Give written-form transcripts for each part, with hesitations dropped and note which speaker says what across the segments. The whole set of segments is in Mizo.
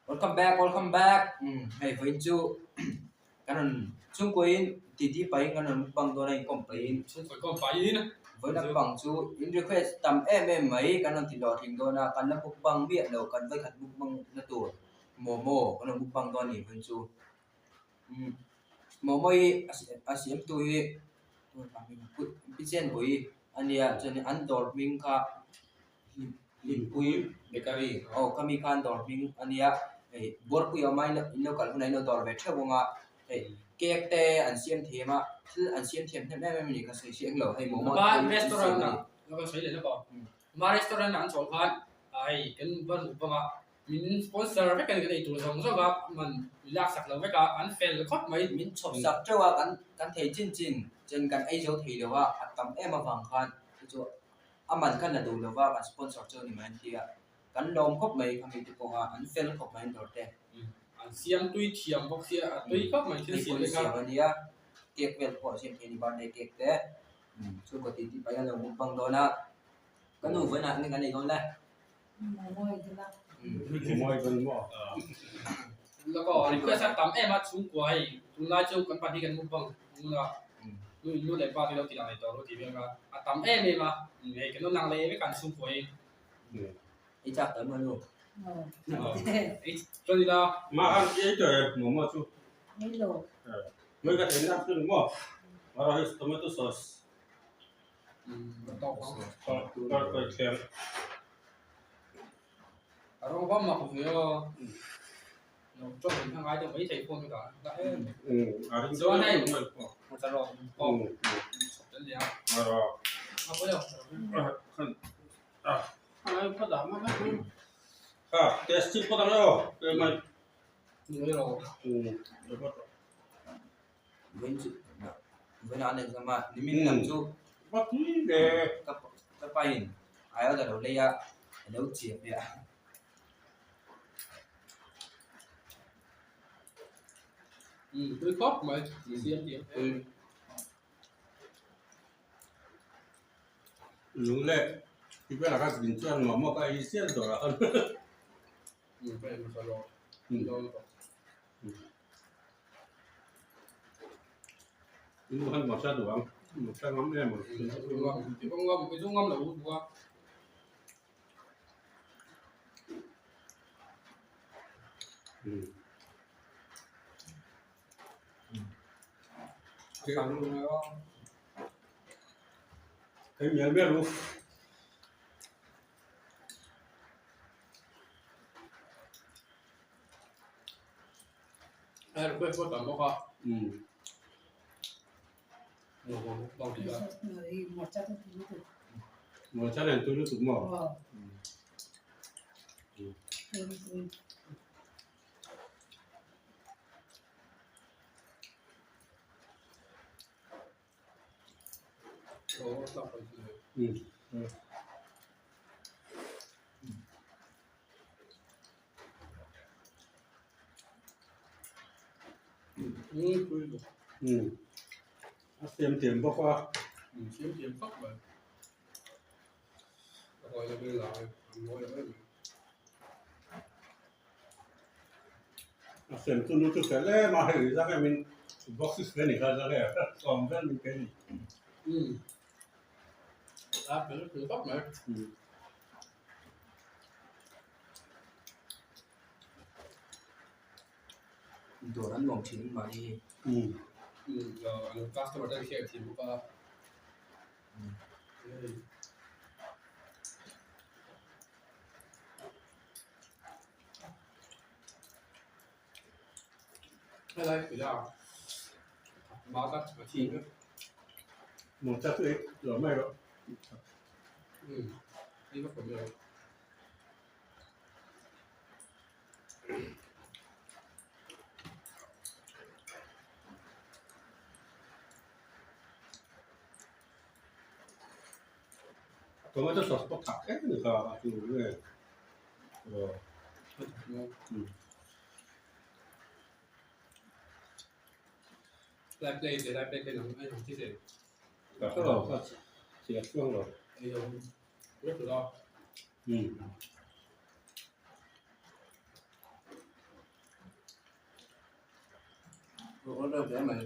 Speaker 1: Welcome back welcome back umm hei vawiin chu kan rawn chhungkuain titi pahin kan rawn mukbang dawn a inkawm pahin
Speaker 2: chhungkaw inkawm pahin
Speaker 1: vawiin lampang chu in request tam em em mai kan rawn ti hlawh tling dawn a kan la mukbang miah lo kan vawikhat mukbang na tur momo kan rawn mukbang dawn a ni vawiin chu umm momo hi a siamtu hi Pi Chenpui a nia chuanin an dawr hming kha. Hlimpui bakery aw khami khan dawr hming a nia hei buarpui a awm a in lo kal hunah in lo dawr ve theuh ang a hei cake te an siam thiam a thil an siam thiam hnem em em a ni ka sawi chiang lo hei momo te
Speaker 2: Hma
Speaker 1: pawh hi an
Speaker 2: restaurant
Speaker 1: siam a
Speaker 2: ah
Speaker 1: ni.
Speaker 2: ka sawi leh lawk aw hma restaurant ah an chawlh khan hei kan va luh bawk a min sponsor vek a ni kan eitur zawng zawng a man min lak sak lo vek a an fel khawp mai.
Speaker 1: Min chhawp sak teuh a kan kan thei chin chin chen kan ei zo thei lo a a tam em avang khan chu chu a man khan la duh lova kan sponsor chu a ni mai an ti a, kan lawm khawp mai khami te pawh kha an fel khawp mai an dawr te.
Speaker 2: An siam tui thiam bawk sia a tui khawp mai thil siam te kha.
Speaker 1: Siam a nia, cake vel pawh a siam thei a ni birthday cake te chhungkaw tih tih pahin a lo mukbang dawn a, ka nu vawiinah eng kan ei dawn le?
Speaker 2: Request a tam em a chhungkua hei tunlai chu kan pahnih kan mukbang ngun a nu in nu leh pa te lo tih dan nei tawh ru tih vel kha a tam em em a hei kan lo lang leh vek a an chhungkua hi.
Speaker 1: Ei chak tam a nu.
Speaker 2: Ei chuan ila.
Speaker 3: Ma an ei tawh em momo chu. Mai ka theihna chu ni maw. Mara hi tomato sauce.
Speaker 1: Vawiin an exam a nimin lam chu ka pain aiawt a lo lei a a lo chiah ve a.
Speaker 3: A siam thiam bawk a. A siam chu nu chu fel em a hei zak em in boxes ve ni kha zak e sawm vel min pe ni.
Speaker 1: Dawr an nuam thin mahni hi.
Speaker 3: Tomato sauce pawh thak em ni kha a chu nge ka hre lo kha chhiar chuang lo.
Speaker 1: Aw reuh hle mai.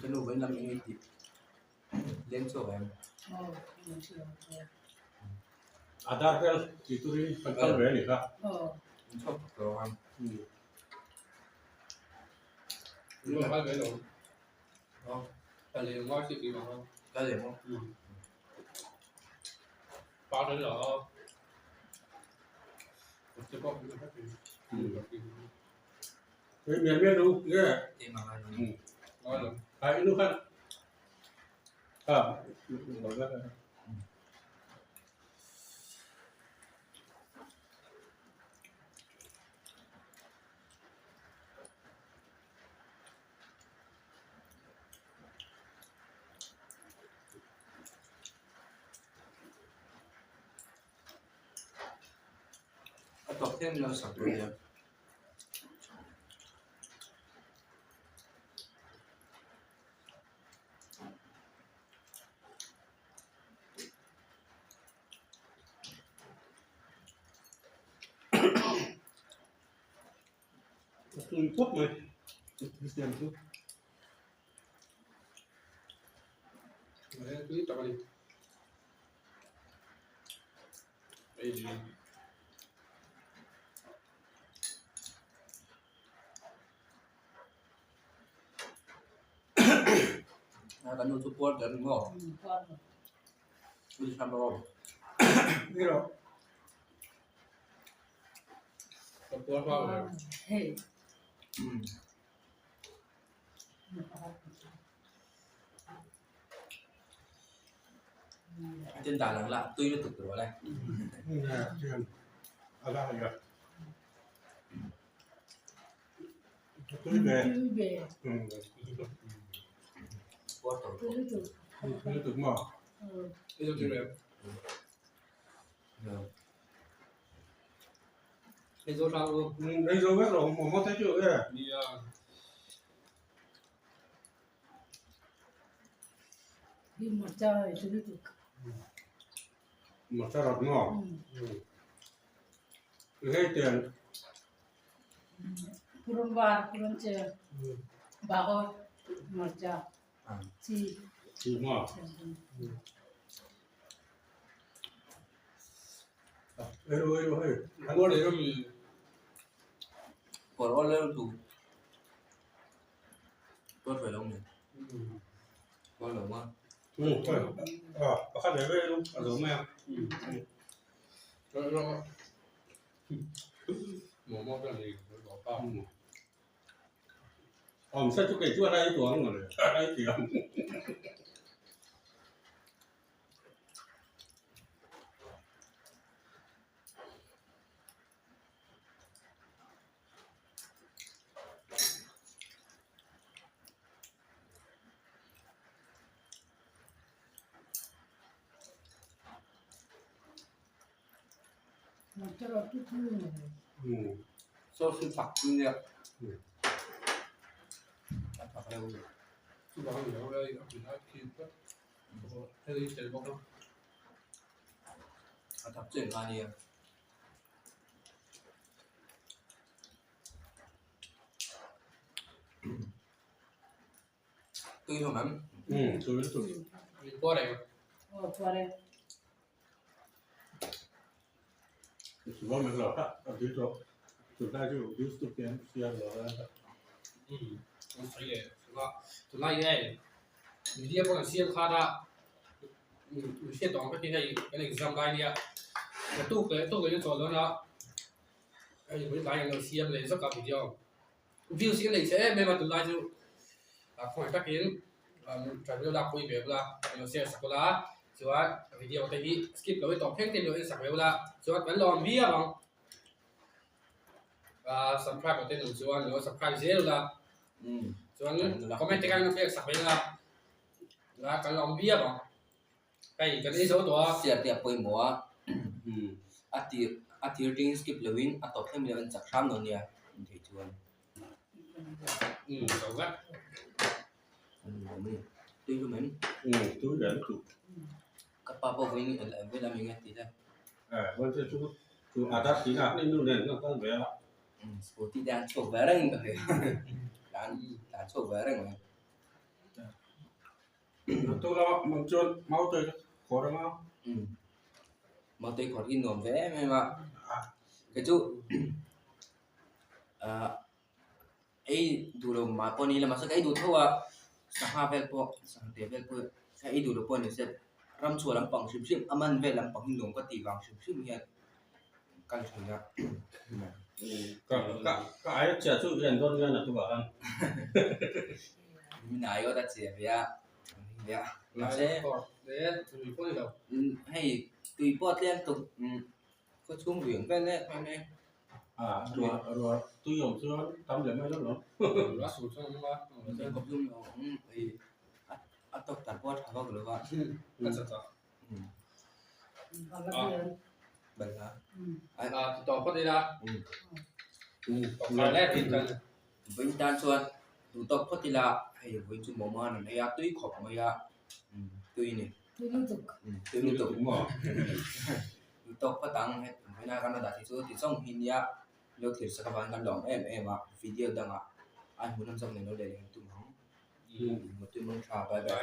Speaker 1: Ka nu vawiin lam eng nge tih leng chhuak em?
Speaker 3: Adar vel tih turin kan kal ve a ni kha.
Speaker 1: In chhuak tak tawh ang.
Speaker 2: Kal ve lo. Kal leh ngai si tih ang.
Speaker 1: Kal leh maw?
Speaker 2: Pa tel lo. Te pawh
Speaker 3: Hei mian mian lu nge. Hai inu khan. Ha.
Speaker 1: A tawp thleng lo sak tur nia.
Speaker 3: A tui khawp mai siam chu.
Speaker 2: Tui tak a ni.
Speaker 1: Kan nu chu puar der maw? Ui hram rawh.
Speaker 3: Ni rawh.
Speaker 2: Ka puar hma ve.
Speaker 1: Tin dan ang lah tui lutuk tur le.
Speaker 3: A la ya. Tui ve.
Speaker 1: Puar tawh.
Speaker 3: Tui lutuk maw?
Speaker 2: Ei zo tui ve. Ei zo hrang u.
Speaker 3: Ei zo vek lo maw te chu e.
Speaker 2: Nia.
Speaker 3: Hmarcha rawt maw? Hei tiang. Chi maw? Ei ru ei ru hei.
Speaker 2: Puar leh rawh mi.
Speaker 1: Puar awl leh lutuk. Puar ve lo mi. Puar lo ma.
Speaker 3: Pakhat leh vek ru a zo mai a. Awm se chu kei chuan a ei tuang maw le a ei thiam.
Speaker 1: Sauce hi fak chu nia. A fak reuh. A thak chiah kha nia. Tui hlawm em?
Speaker 3: Tui lutuk.
Speaker 2: Puar em?
Speaker 3: Suwa mai lo kha a tui tawh. Tunlai chu YouTube te an siam lo a.
Speaker 2: An sawi leh tunlai hi hei media pawh an siam khan a hriat tawh ang vek in hei kan exam lai nia ka tuk leh tuk leh in a chawl dawn a hei vawi tlai an lo siam leh zawk a video views hi ka nei chhe em em a tunlai chu khawngaih takin travel lakpui ve bula an lo share sak ula chuan video te hi skip lo hi tawp thleng te an lo en sak ve ula chuan kan lawm viau ang subscribe te nun chuan lo subscribe zel ula chuan comment te khan lo pek sak ve ula kan lawm viau ang. Hei kan ei zo tawh a.
Speaker 1: Siar te a pawimawh a, a tir a tir ding skip loin a tawp thleng leh a inchak hram lo nia inthei chuan.
Speaker 2: Umm zo vek.
Speaker 1: Tui hlum em?
Speaker 3: Umm tui hle lutuk.
Speaker 1: Ka pa pawh vawiin vawiin lam eng nge ti le?
Speaker 3: Eh vawiin chu chu a dar tihna ni nu nen kan kal ve a.
Speaker 1: Scooty te an chhuak ve reng ka hria tlan tlan chhuak ve reng mai.
Speaker 3: Tûk lama hmang chuan Mautei ka khawr anga.
Speaker 1: Mautei khawr hi nuam ve em em a. Kei chu ah ei duh lo mah pawh ni ila mahse ka ei duh tho a sangha vel pawh sangha te vel pawh ka ei duh lo pawh ni se ram chhuah lampang hrim hrim a man vel lampang hi nuam ka tih vang hrim hrim hian kal thin a.
Speaker 3: Ka ka ka aia chiah chu i en dawn hian a tuvah khan.
Speaker 1: Min ai awt a chiah ve a ve a mahse hei tui pawh tlem tuk khaw chhung riang vel e khan e.
Speaker 3: Ruah ruah tui awm chuan tam leh mai lo lo.
Speaker 2: Ruah sur chuan awm a.
Speaker 1: Khawp lum lo awm hei a tawk tar pawh a tha vak lo va.
Speaker 2: A cha cha.
Speaker 1: Vawiin tan chuan duh tawk phawt ila hei vawiin chu momo an rawn ei a tui khawp mai a tui a ni tui lutuk duh tawk phawt ang hei vawiina kan rawn dah thei chu ti zawng hi nia lo thlir sak avangin kan lawm em em a video dangah a hmuhnawm zawk nen lo leh leh ang tum ang mutui mawng tha bye bye.